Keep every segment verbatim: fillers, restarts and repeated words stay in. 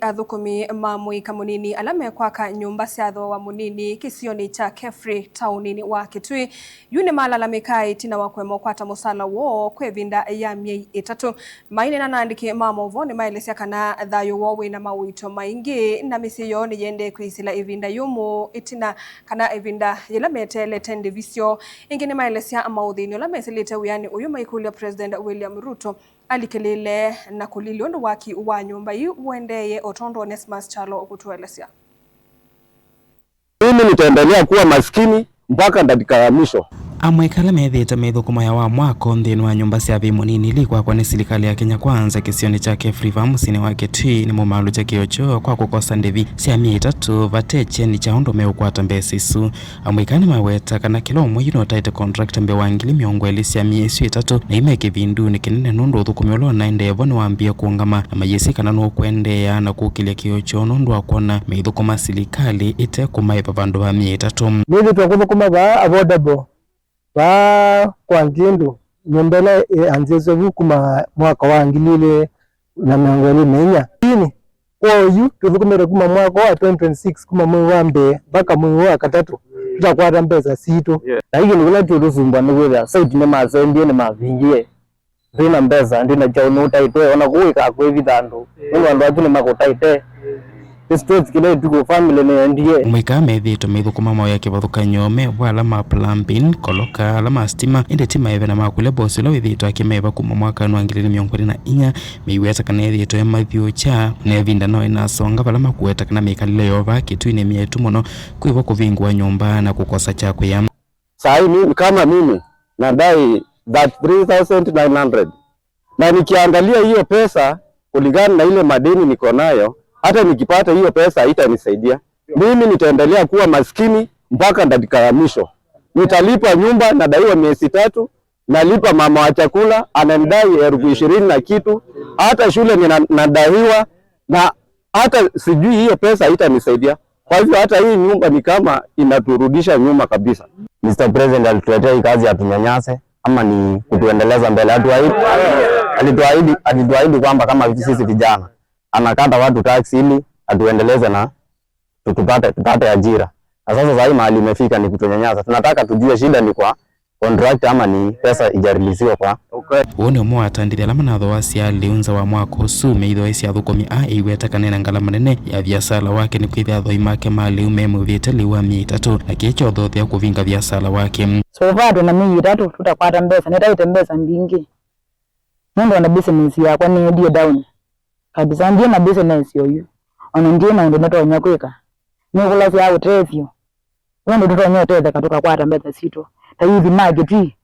Athũkũmi ma mũika mũnini ala mekwaka nyũmba sya thooa mũnini kĩsionĩ kya Kefri taũninĩ wa Kitui yu nĩmalalamĩkaa ĩtina wa kũema ũkwata mũsala woo kwa ĩvinda ya myei ĩtatũ. Maineena na andĩki ma maũvoo nĩmaelesya kana thayũ woo wĩna mawĩto maingĩ na mĩsyĩ yoo nĩyĩendee kwĩsĩla ĩvinda yũmũ ĩtina kana ĩvinda yĩla meteelete ndĩvi syoo. Ĩngĩ nĩmaelesya maũthĩni ũla mesĩlĩte wĩanĩ ũyũ maikũlya President William Ruto alikĩlĩle na kũlilya ũndũ waki wa nyũmba ii ũendeeye, o tondũ Onesmus Kyalo ũkũtũelesya. Mimi nitaendelea kuwa maskini mpaka dakika ya mwisho. Amwe ala methĩĩte mĩthũkũmo ya wa mwako nthĩnĩ wa nyũmba sya vĩĩ mũnini ila ikwakwa nĩ silikalĩ ya Kenya Kwanza kĩsionĩ kya Kefri vaa mũsyĩnĩ wa Kitui nĩmaumalũkya kĩo kyoo kwa kũkosa ndĩvi sya myei ĩtatũ vate kyeni kya ũndũ meũkwata mbesa isu. Amũika nĩmaweta kana kĩla ũmwe yu nũtaĩte contract mbee wa ngili mĩongo ĩlĩ sya myei ĩsu ĩtatũ, na yu me kĩvindunĩ kĩnene nũndũ ũthũkũmi ũla ũnaendee vo nĩwambie kũũngama, na mayĩsĩ kana nũkũendeea na kũkĩlya kĩo kyoo nũndũ wa kwona meithũkũma silikalĩ ĩte kũmaĩva vandũ va myei ĩtatũ. Nĩthĩtwe kũthũkũma vaa affordable, vaa kwa ngĩndũ, nyũmba ĩla ĩanzĩĩswe vu kuma mwaka wa ngili ilĩ na mĩongo ĩlĩ na inya. Lakini kwa oyu, tũthũkũmĩte kuma mwaka wa twenty twenty-six, kuma mwei wa mbee mpaka mwei wa katatũ, tũtakwata mbesa sitũ. Na yu kĩndũ kĩla kĩũtũsumbua nĩ kwĩthĩa site nĩmasembie, nĩmavingie. Ndwĩ na mbesa, ndwĩ na kyaũ, nũtaĩtwe, ona kũu ĩkakwĩvitha andũ. Nũndũ andũ asu nĩmakũtaĩte. Nĩ stress kĩla ĩtukũ, family nĩyendie. Amũika methĩĩtwe maithũkũma maũya kĩvathũkany'o me vo ala ma plumbing, koloka, ala ma sitima, ĩndĩ ti maeve na ma kũlya bosi ũla wĩthĩĩtwe akĩmaĩva kuma mwakanĩ wa ngili ilĩ mĩongo ĩlĩ na inya, meiweta kana ethĩĩtwe mathyũũkya, na ĩvinda no ĩnasonga vala makuweta kana mĩkalĩle yoo vaa Kĩtuinĩ myaĩtu mũno, kwĩvo kũvingũa nyũmba na kũkosa kya kwĩa. Saa hii mimi, kama mimi, nadai thirty-three thousand nine hundred. Na nikiangalia hiyo pesa kulingana na ile madeni niko nayo, hata nikipata hiyo pesa haitanisaidia. Mimi nitaendelea kuwa maskini mpaka dakika ya mwisho. Nitalipa nyumba, nadaiwa miezi tatu, nalipa mama wa chakula, ananidai elfu ishirini na kitu, hata shule nina-, nadaiwa, na hata sijui hiyo pesa haitanisaidia. Kwa hivyo hata hii nyumba ni kama inaturudisha nyuma kabisa. Mister President alituletea hii kazi atunyanyase ama ni kutuendeleza mbele? Hatuahidi, alituahidi, alituahidi kwamba kama sisi vijana, anakata watu tax ili atuendeleze na tu-, tupate, tupate ajira. Na sasa saa hii mahali imefika ni kutunyanyasa. Tunataka tujue shida ni kwa contract ama ni pesa ijariliziwa kwa. Ũũ nĩ ũmwe wa atandĩthya ala manathoasya lĩu nza wa mwaka ũsu, meithoesya athũkũmi aa ĩiweta kana ena ngalama nene ya viasala wake, nĩ kwĩthĩa athoi make ma lĩu memwĩvĩte lĩu wa myei ĩtatũ, na kĩĩ kyothothea kũvinga viasala wake. So far twĩ na myei ĩtatũ tũtakwata mbesa, nĩtaĩte mbesa mbingĩ nũndũ ona business yakwa nĩendie down kabisa, ndyĩ na business oyu, ona ndyĩ na ũndũ nĩtonya kwĩka, nĩkũlasya ũtethyo. Nũndũ tũtonya ũtetheka tũkakwata mbesa sitũ ta yuthi ma Kitui.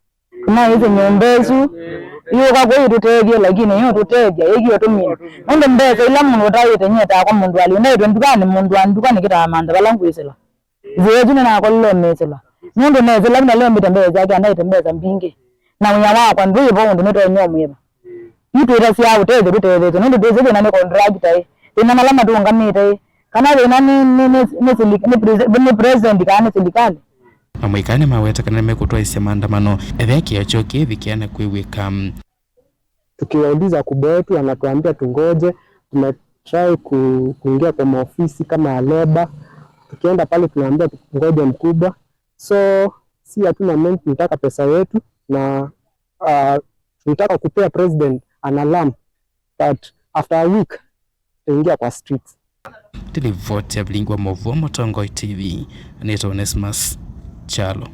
Tũnaĩsye nyũmba ĩsu yũka kwĩ ĩtũtethye, lakini ĩyo tũtethya ĩkĩo tũmina. Nũndũ mbesa ila mũndũ ũtaĩte nyetaa kwa mũndũ alĩ, ndaĩtwe ndukanĩ, mũndũ wa nduka nĩkĩtaa mantha vala ngwĩsĩla. Nzĩa ĩsu nĩnakolile ũmĩsĩla. Nũndũ nesĩla nalembĩte mbesa syake, andaĩte mbesa mbingĩ. Na wĩa wakwa ndwĩ vo ũndũ nĩtonya ũmwĩva. Yu twĩtasya ũtethyo tũtethetwe, nũndũ twĩsĩ thĩna nĩ contractor ĩ. Thĩna nala matũngamĩte ĩ. Kana thĩna nĩ, nĩ, nĩ, nĩ sili-, nĩ presi-, nĩ president kana nĩ silikalĩ? Amũika nĩmaweta kana nĩmekũtwaĩsya maandamano ethĩa kĩo kyoo kĩĩvikĩa na kwĩw'ĩka. Tukiwauliza kubwa wetu, anatuambia tungoje. Tumetry ku-, kuingia kwa maofisi kama ya leba. Tukienda pale tunaambia tungoje mkubwa. So, si hatuna mengi, tunataka pesa yetu na, uh, tunataka kupea president an alarm that after a week tutaingia kwa streets. Ndĩlivoti ya vilingi wa maũvoo Mũtongoi T V, nĩtawa Onesmus Kyalo.